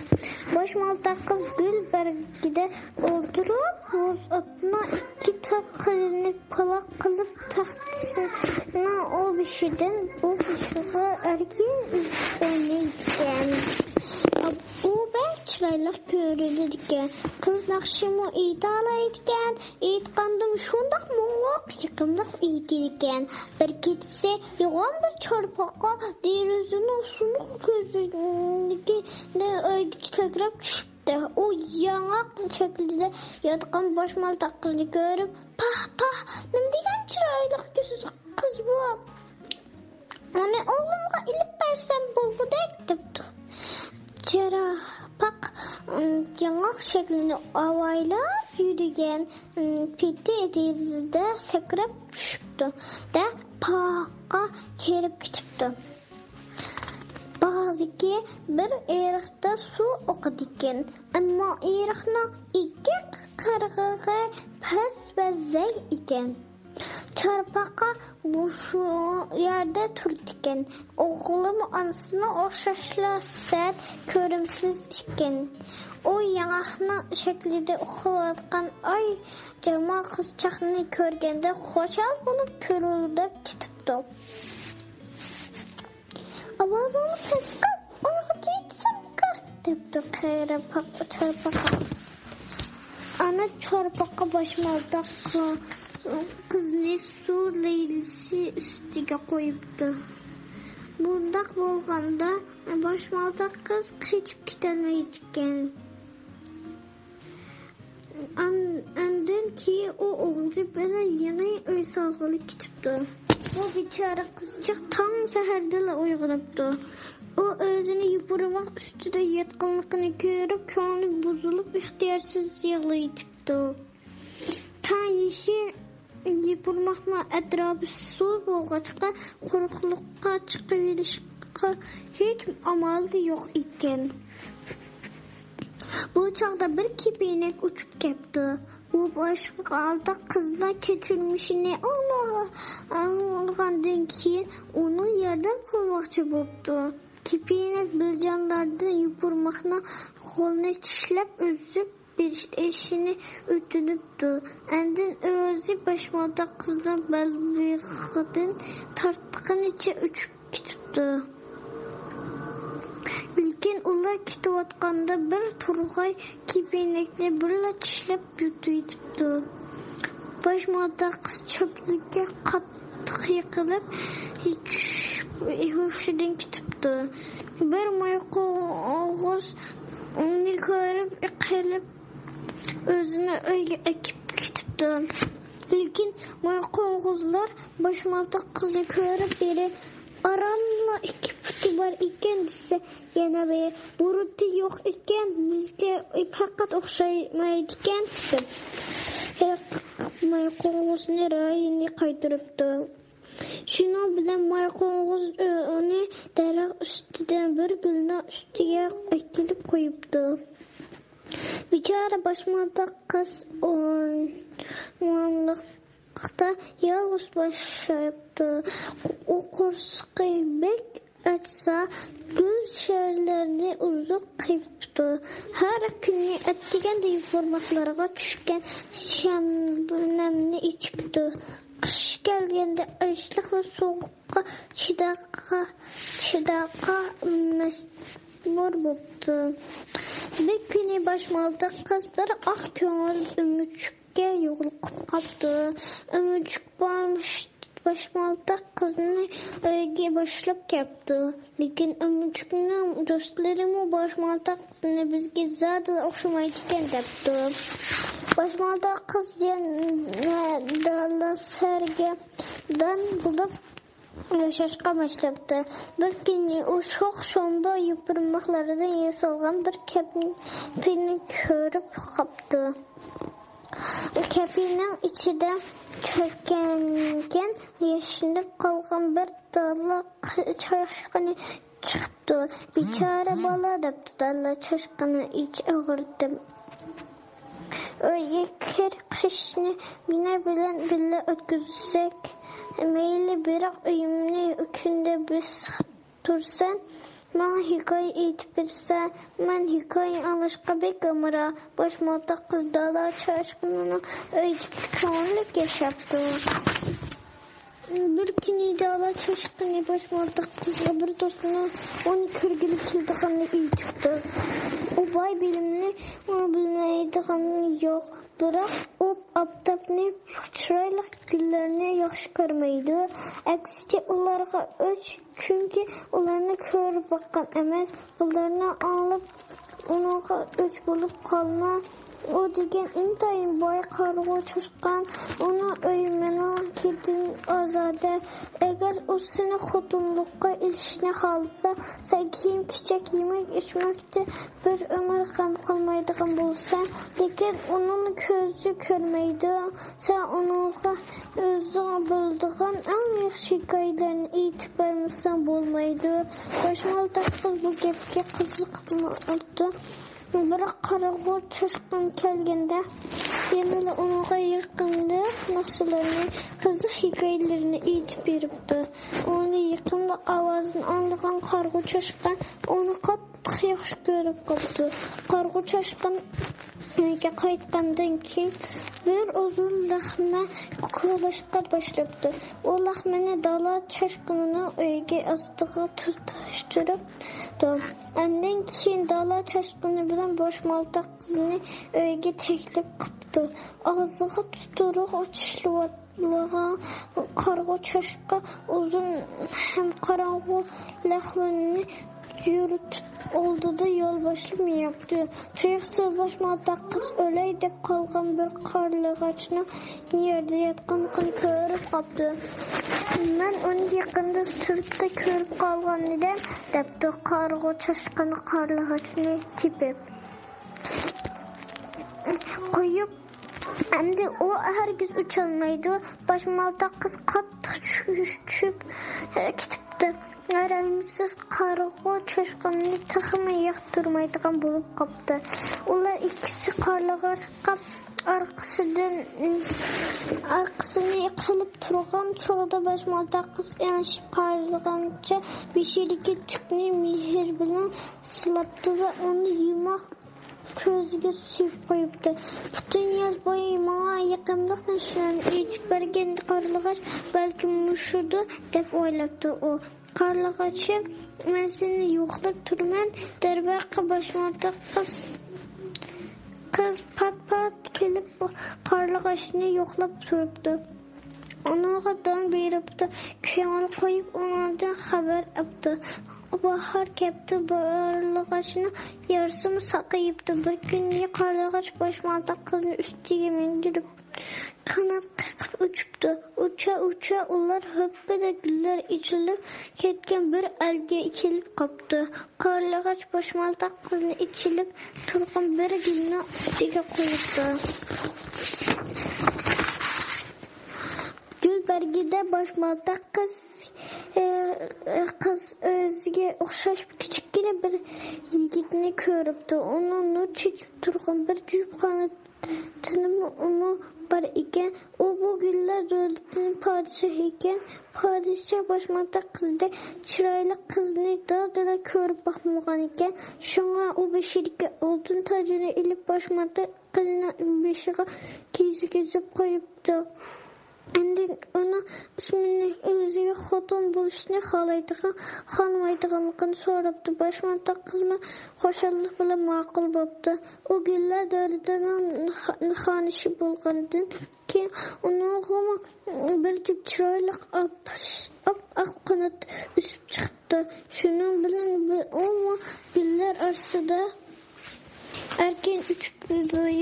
باشمالتاق قىز گۈل بەرگىدە ئولتۇرۇپ، ۋوزاتنىڭ ئىككى تال قېنىنى پالاق قىلىپ، تەخسىنىڭ ئۇ بېشىدىن بۇ بېشىغا ئەركىن ئۈزۈپ ئوينايدىكەن. بۇ بەك چىرايلىق كۆرۈنىدىكەن. قىز ناخشىمۇ ئېيتالايدىكەن. ئېيتقاندىمۇ شۇنداق مۇڭلۇق، يېقىملىق ئېيتىدىكەن. بىر كېچىسى يوغان بىر چارپاقا دېرىزىنىڭ سۇنۇق كۆزنىكىدىن ئۆيگە سەكرەپ چۈشۈپتۇ. ئۇ ياڭاق شەكلىدە ياتقان باشمالتاق قىزنى كۆرۈپ، «پاھ، پاھ، نېمە دېگەن چىرايلىق كۆزلۈك قىز بۇ! ئۇنى ئوغلۇمغا ئېلىپ بەرسەم بولغۇدەك» دەپتۇ. چارپاق، ئىم، ياڭاق شەكلىنى ئاۋايلاپ يۈرگەن، ئىم، پېتى دېرىزىدە سەكرەپ چۈشۈپتۇ-دە، باغقا كىرىپ كېتىپتۇ. باغدىكى بىر ئېرىقتا سۇ ئاقىدىكەن، ئەمما ئېرىقنىڭ ئىككى قىرغىقى پەس ۋە زەي ئىكەن. چارپاقا مۇشۇ يەردە تۇرىدىكەن. ئوغلىمۇ ئانىسىنىڭ ئوخشاشلا سەت، كۆرۈمسىز ئىكەن. ئۇ ياڭاقنىڭ شەكلىدە ئۇخلاۋاتقان ئاي جامال قىزچاقنى كۆرگەندە خۇشال بولۇپ پىرىلداپ كېتىپتۇ. «ئاۋازىڭنى پەس قىل، ئۇيقۇ كېتىسەنمىكىن؟» دەپتۇ قېرى پاق-، چارپاقا. ئانا چارپاققا باشمالتاق قىزنى سۇ لەيلىسى ئۈستىگە قويۇپتۇ. بۇنداق بولغاندا، باشمالتاق قىز قېچىپ كېتەلمەيدىكەن. ئان-، ئاندىن كېيىن ئۇ ئوغلى بىلەن يېڭى ئۆي سالغىلى كېتىپتۇ. بۇ بىچارە قىزچاق تاڭ سەھەردىلا ئويغىنىپتۇ. ئۇ ئۆزىنى يوپۇرماق ئۈستىدە ياتقانلىقىنى كۆرۈپ، كۆڭلى بۇزۇلۇپ، ئىختىيارسىز يىغلاۋېتىپتۇ. تاڭ يېشى يوپۇرماقنىڭ ئەتراپى سۇ بولغاچقا، قۇرۇقلۇققا چىقىۋېلىشقا ھېچ ئامالى يوق ئىكەن. بۇ چاغدا بىر كېپىنەك ئۇچۇپ كەپتۇ. بۇ باشمالتاق قىزنىڭ كەچۈرمىشىنى ئاڭلا-، ئاڭلىغاندىن كېيىن ئۇنىڭ ياردەم قىلماقچى بوپتۇ. كېپىنەك بىلجانلاردىن يوپۇرماقنىڭ غولىنى چىشلەپ ئۈزۈپ، ئېشىنى ئۆتۈنۈپتۇ. ئاندىن ئۆزى باشمالتاق قىزنىڭ بەلبېغىدىن تارتقىنىچە ئۇچۇپ كېتىپتۇ. لېكىن ئۇلار كېتىۋاتقاندا بىر تورغاي كېپىنەكنى بىرلا چىشلەپ يۇتۇۋېتىپتۇ. باشمالتاق قىز چۆپلۈككە قاتتىق يىقىلىپ، چۈشۈپ، ھوشىدىن كېتىپتۇ. بىر مايقۇڭغۇز ئۇنى كۆرۈپ، قېلىپ، ئۆزىنى ئۆيگە ئەكىپ كېتىپتۇ. لېكىن مايقۇڭغۇزلار باشمالتاق قىزنى كۆرۈپ، بىرى ئارانلا ئىككى پۇتى بار ئىكەن دېسە، يەنە بىرى بۇرۇتى يوق ئىكەن، بىزگە پەقەت ئوخشىمايدىكەن دەپ، مايقۇڭغۇزنى رايىنى قايتۇرۇپتۇ. شۇنىڭ بىلەن مايقۇڭغۇز ئۇنى دەرەخ ئۈستىدە بىر گۈلنىڭ ئۈستىگە ئەكېلىپ قويۇپتۇ. بىچارە باشمالتاق قىز ئورمانلىقتا يالغۇز ياشاپتۇ. ئۇ قورسىقى بەك ئاچسا، گۈل شېرلىرىنى ئوزۇق قىپتۇ. ھەر كۈنى ئەتىگەندە يوپۇرماقلارغا چۈشكەن شەبنەمنى ئىچىپتۇ. قىش كەلگەندە ئاچلىق ۋە سوغۇققا چىداققا، چىداققا مەجبۇر بوپتۇ. بىر كۈنى باشمالتاق قىز بىر ئاق كۆڭۈل ئۆمۈچۈككە يولۇقۇپ قاپتۇ. ئۆمۈچۈك بارمىش-، باشمالتاق قىزنى ئۆيگە باشلاپ كەپتۇ. لېكىن ئۆمۈچۈكنىڭ دوستلىرىمۇ باشمالتاق قىزنى بىزگە زادىلا ئوخشىمايدىكەن دەپتۇ. باشمالتاق قىز يەنە دالا سەرگەردان بولۇپ ياشاشقا باشلاپتۇ. بىر كۈنى ئۇ شوخ شومبا يوپۇرماقلىرىدىن ياسالغان بىر كەپىنى كۆرۈپ قاپتۇ. كەپىنىنىڭ ئىچىدە چۆككەن، ياشىنىپ قالغان بىر دالا چاشقىنى چىقىپتۇ. بىچارە بالا، دەپتۇ دالا چاشقىنى ئىچ ئاغرىتىپ. ئۆيگە كىر، قىشنى مېنىڭ بىلەن بىللە ئۆتكۈزسەك مەيلى، بىراق ئۆيۈمنى كۈندە بېسىپ تۇرىسەن، ماڭا ھېكايە ئېيتىپ بېرىسەن. مەن ھېكايە ئاڭلاشقا بەك ئامراق. باشمالتاق قىز دالا چاشقىنىنىڭ ئۆيىدىكى كۆڭۈللۈك ياشاپتۇ. بىر كۈنى دالا چاشقىنى باشمالتاق قىزغا بىر دوستىنىڭ ئۇنى كۆرگىلى كېلىدىغانلىقىنى ئېيتىپتۇ. ئۇ باي بىلىمنى بىلمەيدىغىنى يوق، بىراق ئۇ ئاپتاپنى، چىرايلىق گۈللەرنى ياخشى كۆرمەيدۇ. ئەكسىچە، ئۇلارغا ئۆچ، چۈنكى ئۇلارنى كۆرۈپ باققان ئەمەس، ئۇلارنى ئاڭلاپ، ئۇنىڭغا ئۆچ بولۇپ قالما. ئۇ دېگەن ئىنتايىن باي قارىغۇ چاشقان، ئۇنىڭ ئۆيى مېنىڭكىدىن ئازادە. ئەگەر ئۇ سېنى خوتۇنلۇققا ئېلىشنى خالىسا، سەن كىيىم-كېچەك، يېمەك-ئىچمەكتە بىر ئۆمۈر غەم قىلمايدىغان بولىسەن. لېكىن ئۇنىڭ كۆزى كۆرمەيدۇ. سەن ئۇنىڭغا ئۆزۈڭ بىلىدىغان ئەڭ ياخشى ھېكايىلەرنى ئېيتىپ بەرمىسەڭ بولمايدۇ. باشمالتاق قىز بۇ گەپكە قىزىقىپتۇ. بىراق قارىغۇ چاشقان كەلگەندە، يەنىلا ئۇنىڭغا يېقىملىق ناخشىلارنى، قىزىق ھېكايىلىرىنى ئېيتىپ بېرىپتۇ. ئۇنى يېقىملىق ئاۋازىنى ئاڭلىغان قارىغۇ چاشقان ئۇنى قاتتىق ياخشى كۆرۈپ قاپتۇ. قارىغۇ چاشقان ئۆيگە قايتقاندىن كېيىن، بىر ئۇزۇن لەخمە كولاشقا باشلاپتۇ. ئۇ لەخمىنى دالا چاشقىنىنىڭ ئۆيىگە ئاستىغا تۇتاشتۇرۇپتۇ. ئاندىن كېيىن دالا چاشقىنى بىلەن باشمالتاق قىزنى ئۆيگە تەكلىپ قىپ-، قاپتۇ. ئاغزىغا تۇتۇرۇق چىشلىۋاتقان قارىغۇ چاشقان ئۇزۇن ھەم قاراڭغۇ لەخۋىنى يۈرۈتۈپ، ئالدىدا يول باشلاپ مېڭىپتۇ. تۇيۇقسىز باشمالتاق قىز ئۆلەي دەپ قالغان بىر قارلىغاچنىڭ يەردە ياتقانلىقىنى كۆرۈپ قاپتۇ. «مەن ئۇنى يېقىندا سىرتتا كۆرۈپ قالغان ئىدىم» دەپتۇ قارىغۇ چاشقان قارلىغاچنى تېپىپ قويۇپ. ئەمدى ئۇ ھەرگىز ئۇچالمايدۇ. باشمالتاق قىز قاتتىق چۈشۈپ كېتىپتۇ. رەھىمسىز قارىغۇ چاشقاننى تېخىمۇ ياقتۇرمايدىغان بولۇپ قاپتۇ. ئۇلار ئىككىسى قارلىغاچقا ئارقىسىدىن، ئارقىسىنى قىلىپ تۇرغان چاغدا باشمالتاق قىز ئېڭىشىپ قارىغانچە بېشىدىكى تۈكنى مېھىر بىلەن سىلاپتۇ ۋە ئۇنى يۇماق كۆزىگە سۈيۈپ قويۇپتۇ. «پۈتۈن ياز بويى ماڭا يېقىملىق نەرسىلەرنى ئېيتىپ بەرگەن قارلىغاچ بەلكىم مۇشۇدۇ» دەپ ئويلاپتۇ ئۇ. «قارلىغاچىم، مەن سېنى يوقلاپ تۇرىمەن.» دەرۋەقە، باشمالتاق قىز، قىز پات-پات كېلىپ قارلىغاچنى يوقلاپ تۇرۇپتۇ. ئۇنىڭغا دان بېرىپتۇ، كۆڭۈل قويۇپ ئۇنىڭدىن خەۋەر ئاپتۇ. باھار كەپتۇ، قارلىغاچنىڭ يارىسىمۇ ساقىيىپتۇ. بىر كۈنى قارلىغاچ باشمالتاق قىزنى ئۈستىگە مىندۈرۈپ، قانات قېقىپ ئۇچۇپتۇ. ئۇچا-ئۇچا ئۇلار ھۆپپىدە گۈللەر ئېچىلىپ كەتكەن بىر ئەلگە كېلىپ قاپتۇ. قارلىغاچ باشمالتاق قىزنى ئېچىلىپ تۇرغان بىر گۈلنىڭ ئۈستىگە قويۇپتۇ. گۈل بەرگىدە باشمالتاق قىز، ئى، قىز ئۆزىگە ئوخشاش كىچىككىنە بىر يىگىتنى كۆرۈپتۇ. ئۇنىڭ نۇر چېچىپ تۇرغان بىر جۈپ قانىتىمۇ بار ئىكەن. ئۇ بۇ گۈللەر دۆلىتىنىڭ پادىشاھى ئىكەن. پادىشاھ باشمالتاق قىزدەك چىرايلىق قىزنى دادىلا كۆرۈپ باقمىغان ئىكەن. شۇڭا ئۇ بېشىدىكى ئالتۇن تاجىنى ئېلىپ، باشمالتاق قىزنىڭ بېشىغا كىيگۈزۈپ قويۇپتۇ. ئاندىن ئۇنىڭ ئىسمىنى، ئۆزىگە خوتۇن بولۇشنى خالايدىغان، خالىمايدىغانلىقىنى سوراپتۇ. باشمالتاق قىزمۇ خۇشاللىق بىلەن ماقۇل بوپتۇ. ئۇ گۈللەر دۆلىتىنىڭ خا-، خانىشى بولغاندىن كېيىن، ئۇنىڭغىمۇ بىر جۈپ چىرايلىق ئاپ-، ئاپئاق قانات ئۆسۈپ چىقىپتۇ. شۇنىڭ بىلەن بىر-، ئۇمۇ گۈللەر ئارىسىدا ئەركىن ئۇچۇپ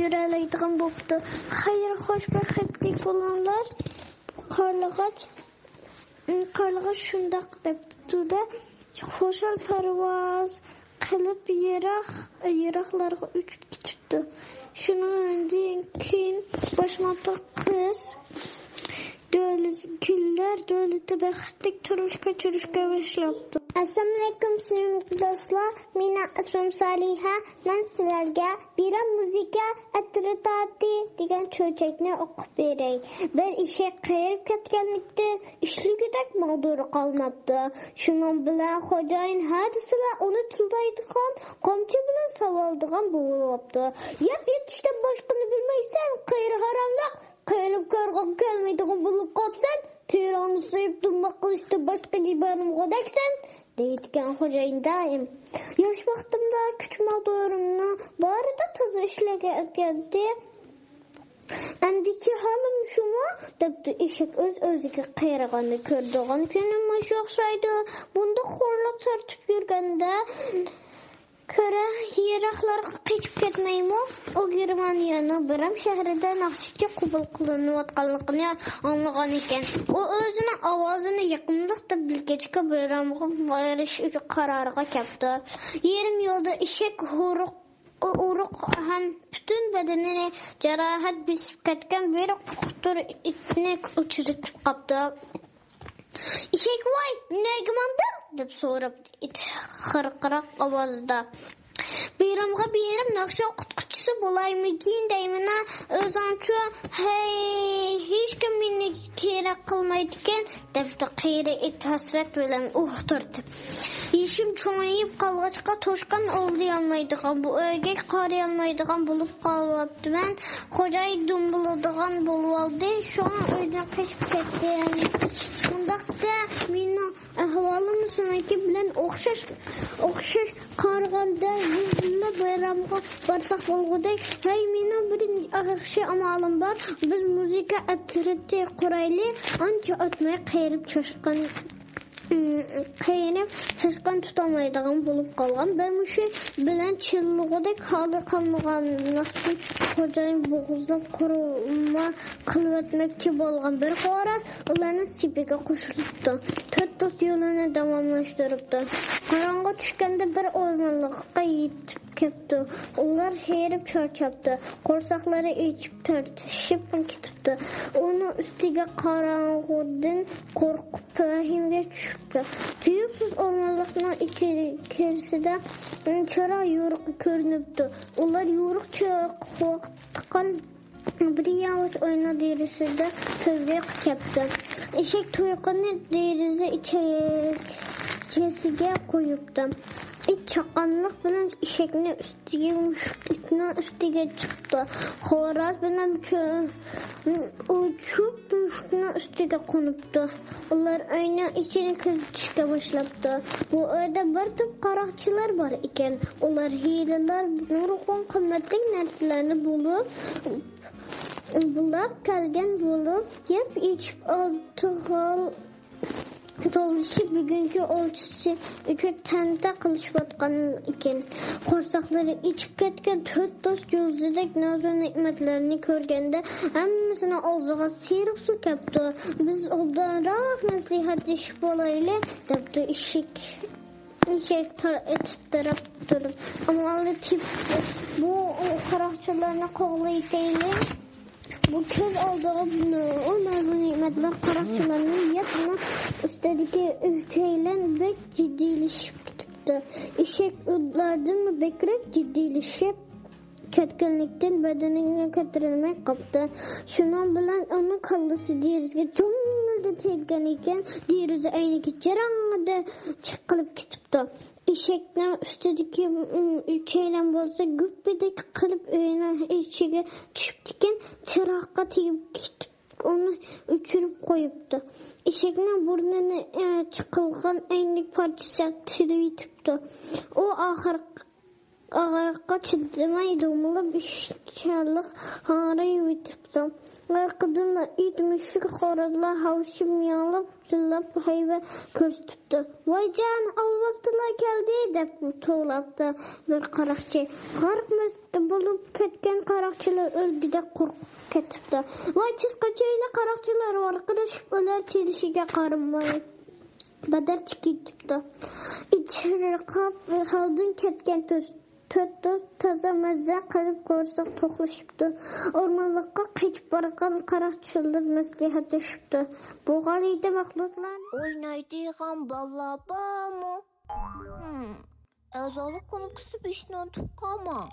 يۈرەلەيدىغان بوپتۇ. خەير، خوش، بەختلىك بولۇڭلار. قارلىغاچ، قارلىغاچ شۇنداق دەپتۇ-دە، خۇشال پەرۋاز قىلىپ يىراق، يىراقلارغا ئۇچۇپ كېتىپتۇ. شۇنىڭدىن كېيىن باشمالتاق قىز دۆلىتى، گۈللەر دۆلىتى بەختلىك تۇرمۇش كەچۈرۈشكە باشلاپتۇ. ئەسسالامۇئەلەيكۇم، سۆيۈملۈك دوستلار. مېنىڭ ئىسمىم سالىھە. مەن سىلەرگە بىرەر مۇزىكا ئەترىتاتى دېگەن چۆچەكنى ئوقۇپ بېرەي. بىر ئېشەك قېرىپ كەتكەنلىكتىن، ئىشلىگۈدەك ماغدۇرى قالماپتۇ. شۇنىڭ بىلەن خوجايىن ھە دېسىلا ئۇنى تىللايدىغان، قامچا بىلەن ساۋالايدىغان بولۇۋاپتۇ. يەپ يېتىشتىن باشقىنى بىلمەيسەن، قېرى ھاراملىق! قېرىپ كارغا كەلمەيدىغان بولۇپ قاپسەن، تېرەڭنى سويۇپ تۇمباق قىلىشتىن باشقا نېمە بارمىغۇدەكسەن، دەيدىكەن خوجايىن دائىم. ياش ۋاقتىمدا كۈچ ماغدۇرۇمنىڭ بارىدا تازا ئىشلىگەنتى. ئەمدىكى ھالىم شۇمۇ؟ دەپتۇ ئېشەك ئۆز-ئۆزىگە قېرىغاننى كۆرىدىغان كۈنۈم مۇشۇ ئوخشايدۇ. بۇنداق خورلۇق تارتىپ يۈرگەندە، كۆرە يىراقلارغا قېچىپ كەتمەيمۇ؟ ئۇ گېرمانىيەنىڭ بىرەم شەھىرىدە ناخشىچى قوبۇل قىلىنىۋاتقانلىقىنى ئاڭلىغان ئىكەن. ئۇ ئۆزىنىڭ ئاۋازىنى يېقىملىق دەپ بىلگەچكە، بىرەمغا بېرىش قارارىغا كەپتۇ. يېرىم يولدا ئېشەك ھورۇق، ئۇرۇق ھەم پۈتۈن بەدىنىنى جاراھەت بېسىپ كەتكەن بىر قۇتۇر ئىتنى ئۇچرىتىپ قاپتۇ. ئېشەك، ۋاي، نەگە ماڭدىڭ؟ دەپ سوراپتۇ ئىت خىرقىراق ئاۋازدا. بىرەمغا بېرىپ ناخشا ئوقۇتقۇچىسى بولايمىكىن دەيمەن، ئۆزۈڭچۇ، ھەي، ھېچكىم مېنى كېرەك قىلمايدىكەن، دەپتۇ قېرى ئىت ھەسرەت بىلەن ئۇھ تارتىپ. يېشىم چوڭىيىپ قالغاچقا، توشقان ئوۋلىيالمايدىغان، بۇ ئۆيگە قارىيالمايدىغان بولۇپ قالىۋاپتىمەن. خوجايىن دۇمبىلىدىغان بولۇۋالدى، شۇڭا ئۆيدىن قېچىپ كەتتىم. مۇنداقتا مېنىڭ ئەھۋالىم سېنىڭكى بىلەن ئوخشاش، ئوخشاش قارىغاندا، بىز بىللە بىرەم بارساق بولغۇدەك. ھەي، مېنىڭ بىر ياخشى ئامالىم بار. بىز مۇزىكا ئەترىتى قۇرايلى. ئانچە ئۆتمەي قېرىپ چاشقان، قېرىپ چاشقان تۇتالمايدىغان بولۇپ قالغان. بىر مۇشۇ بىلەن چىللىغۇدەك ھالى قالمىغانلىقتىن، خوجايىن بوغۇزلاپ قورۇما قىلىۋەتمەكچى بولغان بىر خوراز ئۇلارنىڭ سېپىگە قوشۇلۇپتۇ. تۆت دوست يولىنى داۋاملاشتۇرۇپتۇ. قاراڭغۇ چۈشكەندە بىر ئورمانلىققا يېتىپ كەپتۇ. ئۇلار ھېرىپ چارچاپتۇ. قورساقلىرى ئېچىپ تارتىشىپ كېتىپتۇ. ئۇنىڭ ئۈستىگە قاراڭغۇدىن قورقۇپ ۋەھىمىگە چۈشۈپتۇ. تۇيۇقسىز ئورمانلىقنىڭ ئىچكىرىسىدە چىراغ يورۇقى كۆرۈنۈپتۇ. ئۇلار يورۇق چىراغقا قورقۇپ بىر ياۋۇش ئۆينىڭ دېرىزىسىدە تۈۋىگە كەپتۇ. ئېشەك تۇيىقىنى دېرىزە ئىچكىرىسىگە قويۇپتۇ. ئىت چاققانلىق بىلەن ئېشەكنىڭ ئۈستىگە، مۈشۈك ئىتنىڭ ئۈستىگە چىقىپتۇ. خوراز بىلەن چۆ-، ئۇچۇپ مۈشۈكنىڭ ئۈستىگە قونۇپتۇ. ئۇلار ئۆينىڭ ئىچىنى كۆزىتىشكە باشلاپتۇ. بۇ ئۆيدە بىر توپ قاراقچىلار بار ئىكەن. ئۇلار ھىيلىلەر نۇرغۇن قىممەتلىك نەرسىلەرنى بولۇپ، بۇلاپ كەلگەن بولۇپ، يەپ ئېچىپ ئالتۇغا تولۇشۇپ، بۈگۈنكى ئولجىسى ئۈچۈن تەنتە قىلىشىۋاتقان ئىكەن. قورساقلىرى ئېچىپ كەتكەن تۆت دوست جۇزىدەك نازۇ نېمەتلەرنى كۆرگەندە، ھەممىسىنىڭ ئاغزىغا سېرىق سۇ كەپتۇ. «بىز ئوبدانراق مەسلىھەتلىشىپ بولايلى» دەپتۇ ئېشەك. ئېشەك تار-، تىترەپ تۇرۇپ، ئامالنى تېپىپتۇ. «بۇ قاراقچىلارنى قوغلايتەيلى. بۇ كۆز ئالدىغا ئۇ نازۇ نېمەتلەر قاراقچىلارنى يەپ، ئۇنىڭ ئۈستىدىكى ئۈچەيلەن بەك جىددىيلىشىپ كېتىپتۇ.» ئېشەك ئۇلاردىنمۇ بەكرەك جىددىيلىشىپ كەتكەنلىكتىن، بەدىنىگە كۆتۈرەلمەي قاپتۇ. شۇنىڭ بىلەن ئۇنىڭ كاللىسى دېرىزىگە جۇڭغىلدە تەگكەن ئىكەن. دېرىزە ئەينىكى جىرىڭغىدە چېقىلىپ كېتىپتۇ. ئېشەكنىڭ ئۈستىدىكى، ئۈم، ئۈچەيلەن بولسا گۈپپىدەك قىلىپ ئۆينىڭ ئىچىگە چۈشۈپتىكەن، چىراغقا تېگىپ كېتىپ، ئۇنى ئۆچۈرۈپ قويۇپتۇ. ئېشەكنىڭ بۇرنىنى، ئە، چېقىلغان ئەينەك پارچىسى تىلىۋېتىپتۇ. ئۇ ئاخىرقى ئاغرىققا چىدىماي دومىلاپ ئىشچانلىق ھاڭرايۋېتىپتۇ. ئارقىدىنلا ئىت، مۈشۈك، خورازلار ھاۋشىپ، مىياڭلاپ، زىللاپ ھەيۋە كۆرسىتىپتۇ. «ۋايجان، ئالۋاستىلار كەلدى!» دەپ توۋلاپتۇ بىر قاراقچى. غەرق مەست بولۇپ كەتكەن قاراقچىلار ئۆلگۈدەك قورقۇپ كېتىپتۇ. «ۋاي، تېز قاچايلى!» قاراقچىلار ۋارقىرىشىپ ئۆلەر چېلىشىگە قارىماي بەدەر چېكىتىپتۇ. ئىچ چىرقاپ ھالدىن كەتكەن تۆت، تۆت دوست تازا مەززە قىلىپ قورساق توقلىشىپتۇ. ئورمانلىققا قېچىپ بارغان قاراقچىلار مەسلىھەتلىشىپتۇ. بولغان ئىدى مەخلۇقلار. ئوينايدىغان بالىلار بارمۇ؟ ھىم، ئەزالىق كۇنۇپكىسىدا بېشىنى ئۇنتۇپ قالماڭ.